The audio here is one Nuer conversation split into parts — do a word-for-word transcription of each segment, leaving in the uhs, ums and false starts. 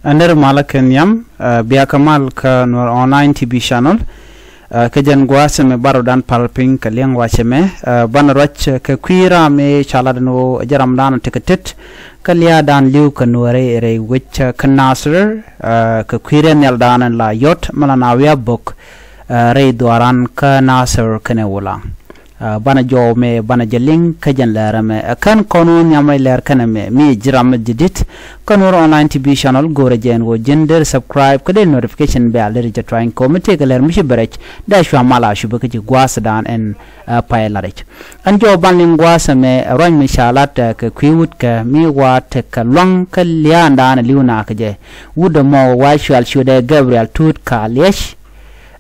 Ɛ nɛr malä kɛ nhiam, ɛ, bia kɛ mal kä Nuɛr Online T V channel. Ɛ, kä jɛn gua̱a̱th ɛmɛ bärɔw dan pal piny kɛ liɛŋ wacɛ mɛ, ɛ, banɛ ruac kɛ kui̱ ram ëë ca lat ɛn ɣöö jɛ ram dan tekɛ tet kä lia̱a̱ dan li̱w kɛ Nuɛrɛ rɛy wec kä Nasir, ɛ, kɛ kui̱ rɛy nhial dan la yɔt mɛ la na wi̱i̱ a bok, ɛ, rɛy dhuaran kä Nasir kɛnɛ Wulaŋ. Ɛ, banɛ jɔw mɛ banɛ jɛ liŋ kä jɛn lɛr ɛmɛ. Ɛ, kän kɔn wä nhiam rɛy lɛr kɛnɛ mɛ mi ji̱ ram mi ji̱ di̱t kä Nuɛr Online T V channel, go̱rɛ jɛ ɛn ɣöö ji̱n deri subscribe kä deri notification bell deri jɛ tuany kɛ ɣöö mi tëëkɛ lɛr mi ci bɛ rɛc dee cua mal a cupɛ kä ji̱ gua̱a̱th dan ɛn, ɛ, pay la rɛc. Ɛn jɔw ban liŋ gua̱a̱th ɛmɛ, ɛ, ruac mi ca lat, ɛ, kɛ kui̱ wut kɛ mi wa tekɛ lua̱ŋ kä lia̱a̱n dan ɛ li̱w na kɛ jɛ. Wut ɛmɔ wa cual ciötdɛ Gabriel Tut Kaliec.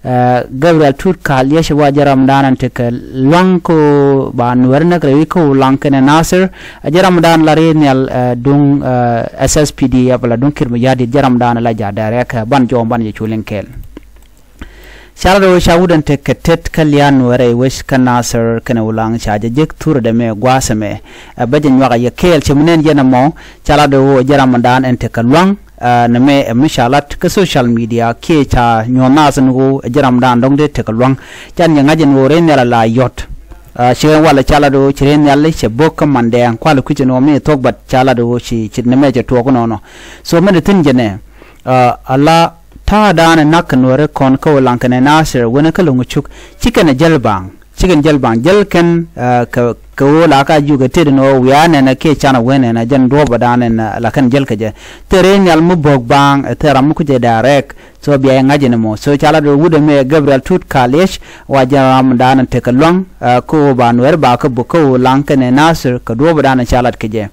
Ɛ, Gabriel Tut Kaliec wa jɛ ram dan ɛn tekɛ lua̱ŋ kä ba Nuɛr näk rɛy wec kä Wulaŋ kɛnɛ Nasir. Ɛ jɛ ram dan la rɛy nhial, ɛ, duŋ, ɛ, S S P D F la duŋ Kiir Mayardit jɛ ram dan la ja̱ dɛrɛ kɛ ban jɔw ban jɛ cu liŋ kɛɛl. Ca lat ɣöö ca wut ɛn tekɛ tet kä lia̱a̱ Nuɛrɛ rɛy wec kä Nasir kɛnɛ Wulaŋ ca jɛ jek thurɛ dɛ mɛ gua̱a̱th ɛmɛ. Ɛ, bä jɛ nyuak a yɛ kɛɛl cɛ mi nɛn jɛn ɛmɔ. Ca lat ɣöö jɛ ram dan ɛn tekɛ lua̱ŋ, ɛ, nɛ mɛ ɛ mi ca lat kä social media kiɛ ca nyuɔ̱th naath ɛn ɣöö jɛ ram dan dɔ̱ŋ dee tekɛ lua̱ŋ. Can jɛ ŋa̱c ɛn ɣöö rɛy nhial a la yɔt. Ɛ, ci ɛn walɛ ca lat ɣöö ci rɛy nhial cɛ bo̱k kä mandɛ kualɛ kui̱c ɛn ɣöö mi thuɔ̱k, but ca lat ɣöö ci, ci nɛ mɛ cɛ tuɔɔk ɛnɔnɔ. So mɛn ɛ thi̱n jɛ nɛ, ɛ, ala ta̱a̱ da̱a̱n ɛ na̱k kɛ Nuɛrɛ kɔn kä Wulaŋ kɛnɛ Nasir wenɛ kä Lo̱ŋ Cuk, ci kɛn ɛ jäl baŋ, ci kɛn jäl baŋ, jäl kɛn, ɛ, kɛ, kɛ ɣöö la ka juk ɛ tet ɛn ɣöö wiaa nɛnɛ kiɛ canɛ wen nɛnɛ jɛn duɔ̱ɔ̱p ɛ da̱a̱n ɛn, ɛ, la kɛn jäl kɛ jɛ. Thil rɛy nhial mi bo̱k baŋ, ɛ, thil ram mi ku jɛ direct. So bia jɛ ŋa̱c ɛn ɛmɔ. So ca lat ɣöö wut ɛmɛ Gabriel Tut Kaliec wa jɛn ram da̱a̱n ɛn tekɛ lua̱ŋ, ɛ, kä ɣöö ba Nuɛr ba kä bo̱k kä Wulaŋ kɛnɛ Nasir kɛ duɔ̱ɔ̱p ɛ da̱a̱n ɛ ca lat kɛ jɛ.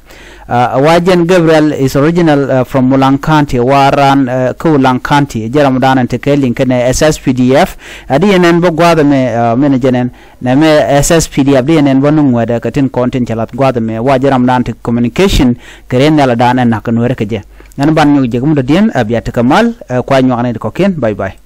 Ɛ, wa jɛn Gabriel is original, ɛ, from Wulaŋ County, wa ran, ɛ, kä Wulaŋ County, jɛ ram dan ɛn tekɛ liŋ kɛnɛ S S P D F. Ɛ, di yɛn ɛn bä gua̱a̱th ɛmɛ, ɛ, mɛn jɛn ɛn, nɛ mɛ S S P D F di yɛn ɛn bä nuŋ wɛdɛ kɛ tin kɔn tin cɛ lath gua̱a̱th ɛmɛ, wa jɛ ram dan tekɛ communication kɛ rɛy nhial dan ɛn na̱k kɛ Nuɛrɛ kɛ jɛ. Ɛn ban nyɔk jɛ kä mundä diɛn, ɛ, bia tekɛ mal, ɛ, kua nyuak ni kɔ̱kiɛn, bye bye.